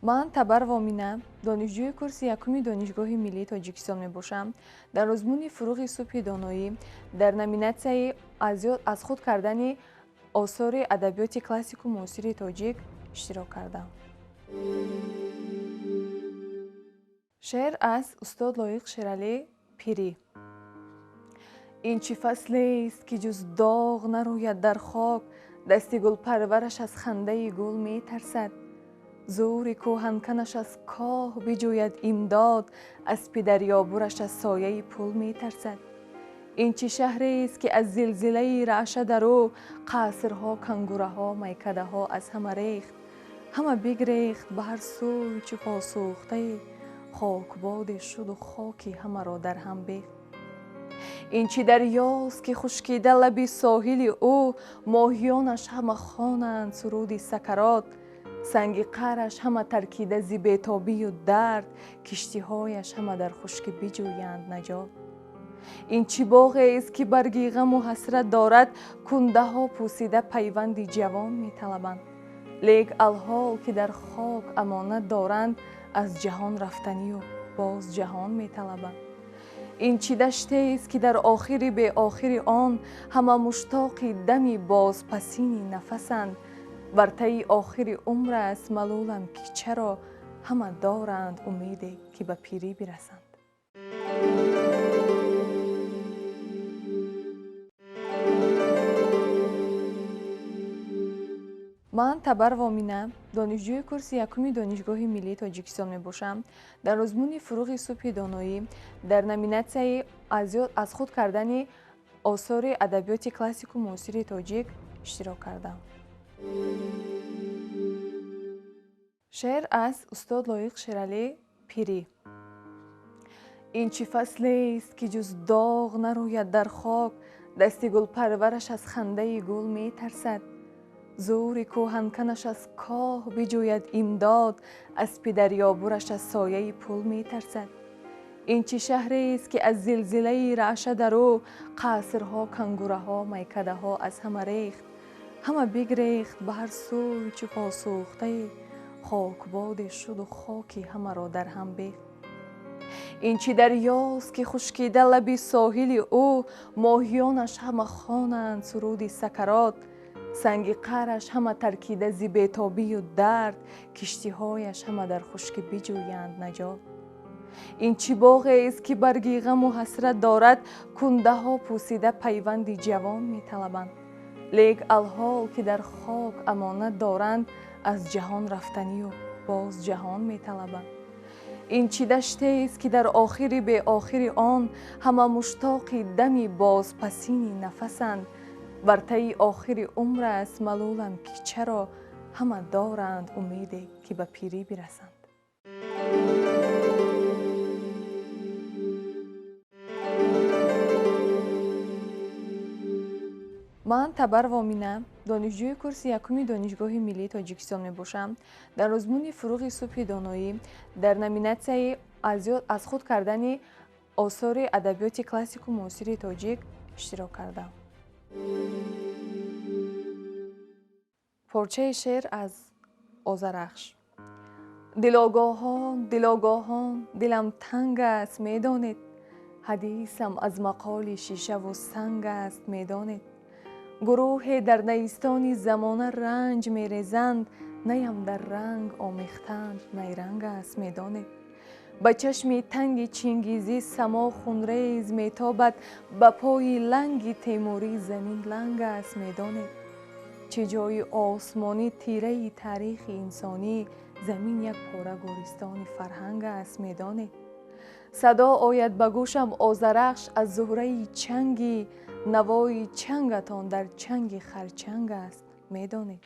Ман Табарова Омина, донишҷӯи курси якуми Донишгоҳи миллии Тоҷикистон мебошам. Дар озмуни «Фурӯғи субҳи доноӣ» дар номинатсияи аз худ кардани осори адабиёти классику муосири тоҷик иштирок кардам. Шеър аз устод Лоиқ Шералӣ «Пирӣ». Ин чӣ фаслест, ки ҷуз доғ нарӯяд дар хок, дасти гулпарвараш аз хандаи гул метарсад, зӯри кӯҳанканаш аз коҳ биҷӯяд имдод, аспи дарёбураш аз сояи пул метарсад. Ин чӣ шаҳрест, ки аз зилзилаи раъша дар ӯ қасрҳо, кангураҳо, майкадаҳо аз ҳама рехт, ҳама бигрехт ба ҳар сӯй чу посӯхтае, хокбоде шуду хоки ҳамаро дар ҳам бехт. Ин чӣ дарёст, ки хушкида лаби соҳили ӯ, моҳиёнаш ҳама хонанд суруди сакарот, санги қараш ҳама таркида зи бетобию дард, киштиҳояш ҳама дар хушкӣ биҷӯянд наҷот. Ин чӣ боғест, ки барги ғаму ҳасрат дорад, кундаҳо пӯсида пайванди ҷавон металабанд, лек алҳол ки дар хок амонат доранд, аз ҷаҳон рафтанию боз ҷаҳон металабанд. Ин чӣ даштест, ки дар охири беохири он ҳама муштоқи дами бозпасини нафасанд, бар таи охири умр аст малулам, ки чаро ҳама доранд умеде, ки ба пирӣ бирасанд. Ман Табарова Омина, донишҷӯи курси якуми Донишгоҳи миллии Тоҷикистон мебошам. Дар озмуни «Фурӯғи субҳи доноӣ» дар номинатсияи аз худ кардани осори адабиёти классику муосири тоҷик иштирок кардам. Шеър аз устод Лоиқ Шералӣ «Пирӣ». Ин чӣ фаслест, ки ҷуз доғ нарӯяд дар хок, дасти гулпарвараш аз хандаи гул метарсад, зӯри кӯҳанканаш аз коҳ биҷӯяд имдод, аспи дарёбураш аз сояи пул метарсад. Ин чӣ шаҳрест, ки аз зилзилаи раъша дар ӯ қасрҳо, кангураҳо, майкадаҳо аз ҳама рехт, ҳама бигрехт ба ҳар сӯй чу посӯхтае, хокбоде шуду хоки ҳамаро дар ҳам бехт. Ин чӣ дарёст, ки хушкида лаби соҳили ӯ, моҳиёнаш ҳама хонанд суруди сакарот, санги қараш ҳама таркида зи бетобию дард, киштиҳояш ҳама дар хушкӣ биҷӯянд наҷот. Ин чӣ боғест, ки барги ғаму ҳасрат дорад, кундаҳо пӯсида пайванди ҷавон металабанд, лек алҳол ки дар хок амонат доранд, аз ҷаҳон рафтанию боз ҷаҳон металабанд. Ин чӣ даштест, ки дар охири беохири он ҳама муштоқи дами бозпасини нафасанд, бар таи охири умр аст малулам, ки чаро ҳама доранд умеде, ки ба пирӣ бирасанд. Ман Табарова Омина, донишҷӯи курси якуми Донишгоҳи миллии Тоҷикистон мебошам. Дар озмуни «Фурӯғи субҳи доноӣ» дар номинатсияи аз худ кардани осори адабиёти классику муосири тоҷик иштирок кардам. Порчаи шеър аз Озарахш. Дилогоҳон, дилогоҳон, дилам танг аст, медонед, ҳадисам аз мақоли шишаву санг аст, медонед. Гурӯҳе дар наистони замона ранҷ мерезанд, наям дар ранг омехтанд, найранг аст, медонед. Ба чашми танги Чингизӣ само хунрез метобад, ба пои ланги Темурӣ замин ланг аст, медонед. Чӣ ҷои осмонӣ тираи таърихи инсонӣ, замин як пора гӯристони фарҳанг аст, медонед. Садо ояд ба гӯшам Озарахш аз зуҳраи чанги, навои чангатон дар чанги харчанг аст, медонед.